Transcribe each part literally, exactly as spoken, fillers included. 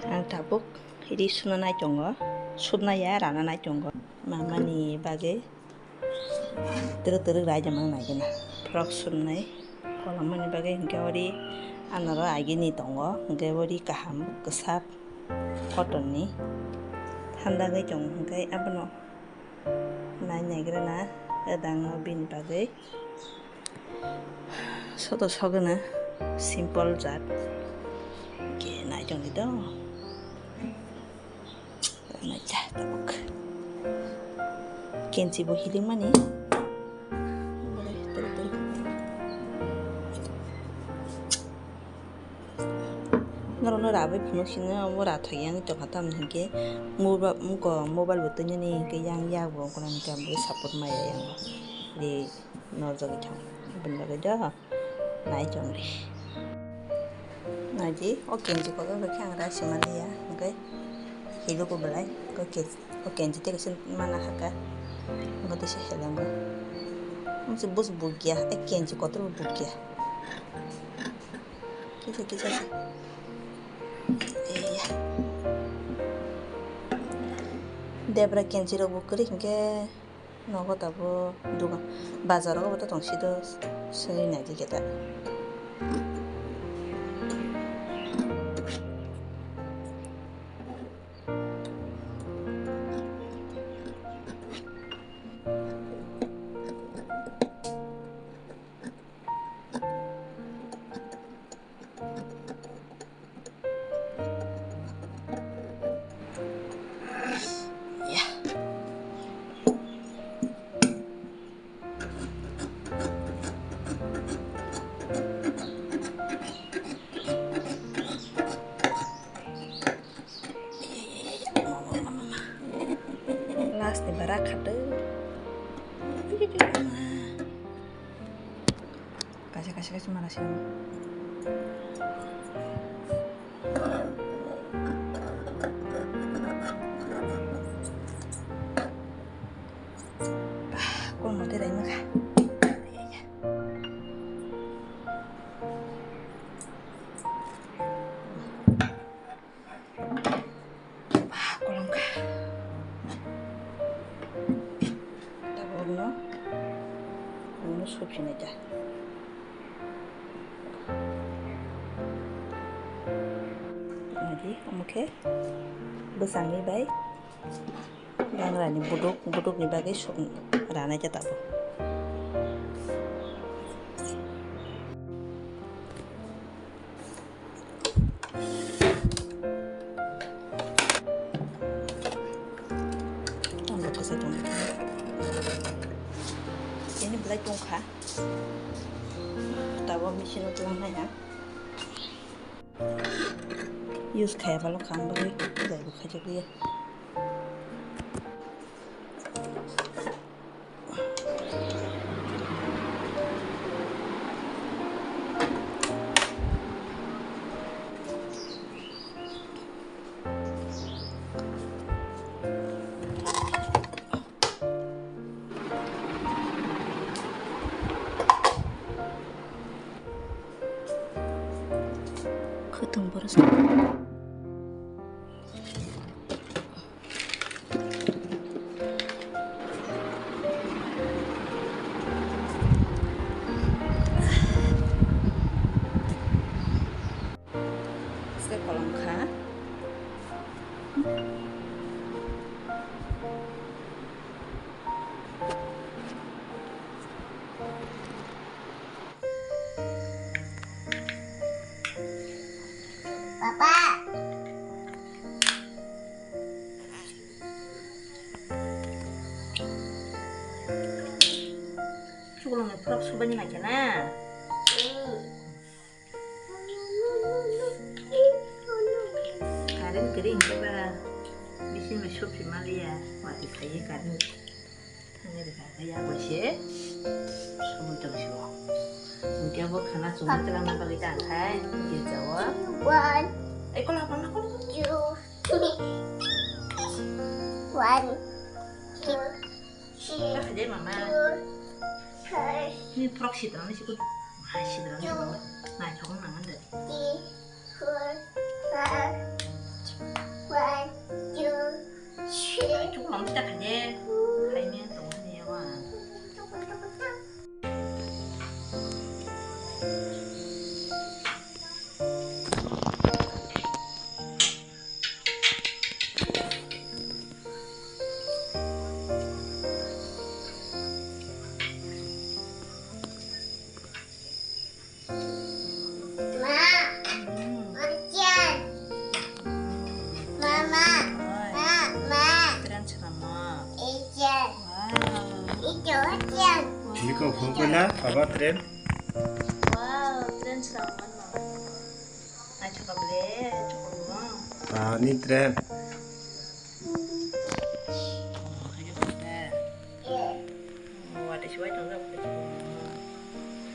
Ang tabuk ri suna nai tongo, suna ya rana nai tongo. Mamani bagwi twrwk twrwk rai jemang nai gana. Frog sunai kolomani bagwi hinkhe ori anoro agini tongo, hinkhe ori kaham kwchak cotton ni thandagwi tongo, hinkhe abono nai naigrana edangno bini bagwi. Soto sogwna simple jat. Ke nai tongdi do. Nai ta tabuk. Kenchi bo hiling mani. Norokno rabai phunuk sino omo rathok yang tongkha tamni hinkhe mobile bo twngjani hinkhe yang yak bo ongkhornani hinkhe ang bo support maya yang bo ri norjagwi thang bini bagwi do nai chong ri. Naidi o kenchi kotor bai khe ang raisi manliya hinkhe hilugo belai o kenchi. O kenchi tei kaisa mana hakha. Bo tei se helengo. Mungsi bus bukya, e kenchi kotor bo bukya. Kisa kisa se. Eya. Debra kenchi rok bo kwrwi hinkhe nogo tabuk dugan bazar o bo tong si do swnwi nai di khe ta. Last ni bara khatwi. Kaisa kaisa kaisa mana siyamo. Bah, kol mote rai maka. Bah, kolom kha. Tabuk no, no sophi nai ta. Nadi, omo khe bwsangni bai. Gangrani buduk, budukni bagwi suk ranai khe tabuk. Ang bo kwchai tong. Ini belai tongkha. Tabuk machine o tong nai ha. Use khaya balo kha ang bagwi belai bo khaijak liya. Khwtwng borok sa. Tei kolom kha. Papa. Chuklungni frog subaini nai khe na? Current kwrwi hinkhe ba bisingo sophi maliya, watwi phaiwi current. Ani rwkha khe ya bai se samung tang sio. Hinkhe bo khana chumui twlangna bagwi ta khai girjao. One. Ai kola kola kola. Two. One. Two. Three. Three. Ni proxy tang ni sikut. Hai sidra ni. Two. Nai thong nang ande. Three. Four. Five. Baba train. Wow, train swkang man mama. Ai chokap le, chokap mo. Ani train. Wati siwai tong jao.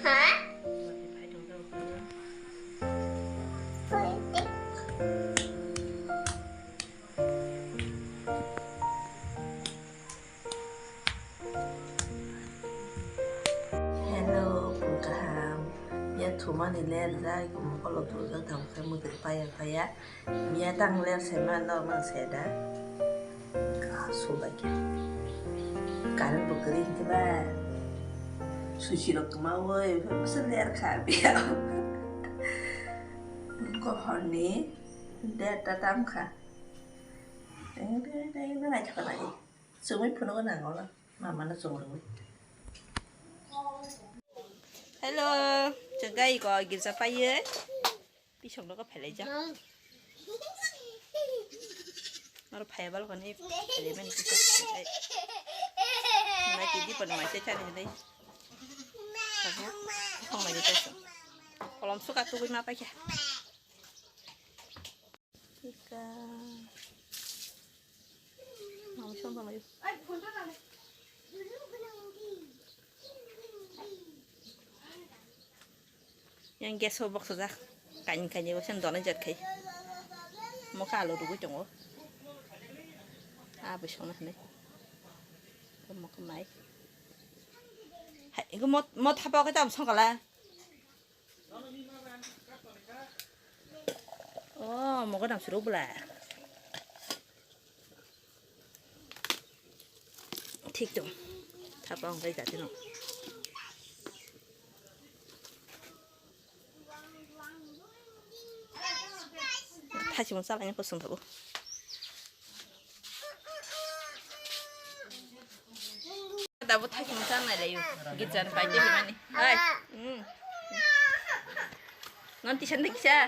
Ha? Wati pai tong jao. Hello, phung kaham. Ya thumani ler jai, mokolo thujak thang khe mutri paya paya. Ya tang ler se ma no mang se da. Ka su ba khe. Current bo kwrwi khe ba. Susi rok kwma oi, masa ler kha biya. Ko horni der ta tam kha. Teng teng teng teng naithok nai. Chumui phunukgo nango no. Mama no chumui. Hello, chwng gai ko girja paiye. Pisok nogo phelaijak. Aro phaiya balokani phelaimani pisok. Mai tidi pon mai chai chani dai. Sabo, song mai dai. Kolom suka tugui ma paikha. Ika. Mama song sama yuk. Yang gas o box jak. Kain kain bo sen dona jat khai. Mo ka alu rugui tongo. A bo song na hne. Mo ka mai. Hai, iko mo, mo thapa ko tam song kala. Oh, mogo dam suru bula. Thik tong. Thapa ong kai jati no. Thachi mo chala ni kosong thabo. Dabo thakni chang nai layu. Gijan pai te himani. Hai. Hmm. Non tisan de kisa.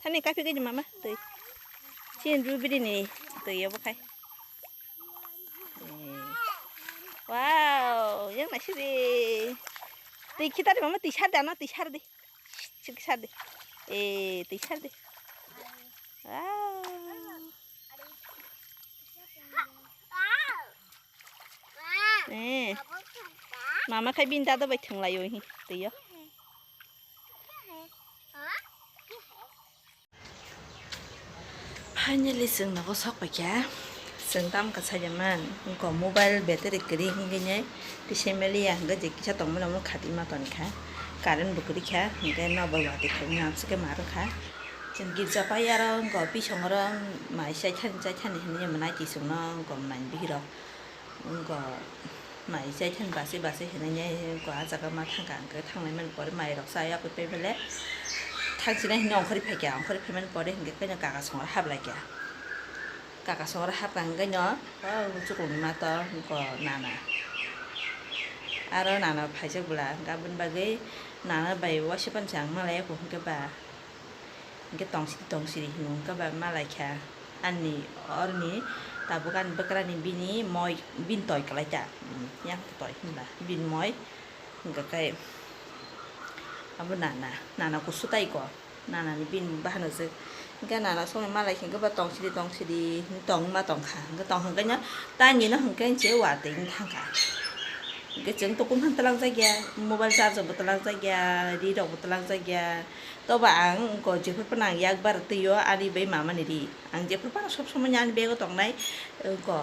Thani kapi gaji mama tui. Chin ru bidi ni tui yabo khai. Eh. Wow, yang nasi de. Tui kita de mama tui sar de ano tui sar de. Sik sar de. Eh, tui sar de. Wow. Eh. Mama khai bini dada bai thwng laio hi twi o. Finally chwng nogo sok paikha. Chwng tam kasajaman, wngkha mobile battery kwrwi wngwi nai tisa maliya, hwnkhe je kisa tongmani omo khati ma tonikha, current bo kwrwikha, hwnkhe nokbar watwi khaimani amswkhe ma rwkha. Chwng girja pai aro wngkha bisongoro mai chaithani chaithani hinwi mwnai twi chwngno wngkha mwnai bihirok wngkha mai chaithani bachai bachai hinwi wngkha ah jaga ma thangkha, hwnkhe thanglaimani pore mairok chaya kwpai bele thangsinai hinwi ongkhorwi phaikha, ongkhorwi phaimani pore hwnkhe kaka songro haplaikha. Kaka songro hapkha hwnkhe no, o chuklungni mato wngkha nana. Aro nana phaijak bwla, hwnkhe aboni bagwi nana bai waisa phano se ang malaiya kho hwnkhe ba. Hwnkhe tongsiri tongsiri hinwi hwnkhe ba malaikha. Ani oroni tabuk ani bwkrani bini moi, bini toi kwlaita. Yang toi hinba bini moi. Hwnkhe khe abo nana, nana kusu tai kho. Nanani bini bahanajak. Hwnkhe nana songwi malai khe hwnkhe ba tongsiri tongsiri tongma tongkha. Hwnkhe tong hwnkhe no taini no hwnkhe se watwi wng thangkha. Hwnkhe chwng tokun han twlangjakya, mobile charger bo twlangjakya, ri rok bo twlangjakya. Tobo ang wngkha jephru phano ang yakbar twi o ani bai mamani ri. Ang jephru phano sob somoi ani bag o tongnai wngkha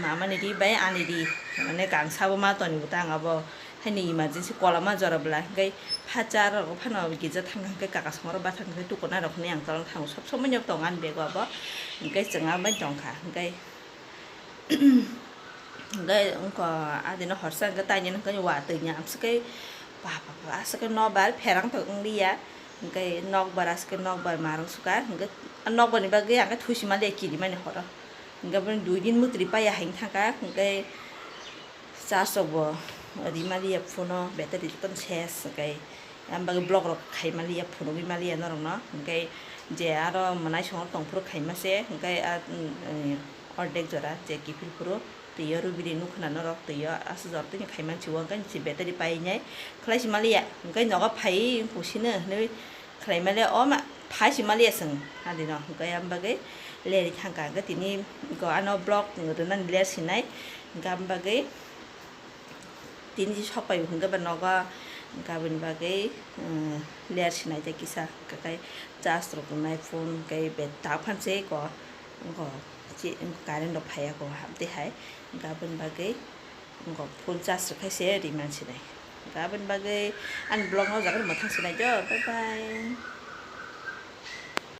mamani ri bai ani ri. Mane kang sabo ma toni bo ta ang abo. Haini emergency koloma jora bwla, hwnkhe phacha rok phano girja thangkha, hwnkhe kaka songro bathang khe tukurna rok hinwi ang tolong thango, sob somoi no tongo ani bag o abo, hwnkhe chwng abai tongkha, hwnkhe, hwnkhe wngkha adino horsa hwnkhe taini hwnkhe watwi ni amswkhe, ba, ba, ba, aswkhe nokbar pherang tok wngliya, hwnkhe nokbar aswkhe nokbar marwng sukha, hwnkhe nokbar ni bagwi ang khe thusi maliya kirimani horo, hwnkhe bini dui din mwtwrwi paiya hai thangkha, hwnkhe. Charge rok bo rimaliya phone o, battery tong ses, hwnkhe ang bagwi vlog rok khaimaliya, phunugwi maliya norokno, hwnkhe je aro mwnaisongno tongphuru khaima se, hwnkhe a, mm, ordek jora je kiphil phuru, Twi o rubiri nukha na norok twi o aswk jora twi khaimani si o, hwnkhe si battery painai khlai si maliya, hwnkhe nogo phaiwi pusino hinwi khlai maliya, o ma phai si maliya chwng adino, hwnkhe aboni bagwi lerwi thangkha, hwnkhe tini go ano vlog rwnani ler sinai, hwnkhe aboni bagwi tini si sok pai hwnkhe ba nogo, hwnkhe aboni bagwi ler sinai tei kisa hwnkhe charge rok wngnai phone hwnkhe tabuk phan se go. Wngkha, chi-, wngkha current rok phaiya kho, habtwi hai, wngkha aboni bagwi, wngkha full charge rwkhaise rimansinai, wngkha aboni bagwi ani vlog no o jaga rw mwthang sinai do, bye bye.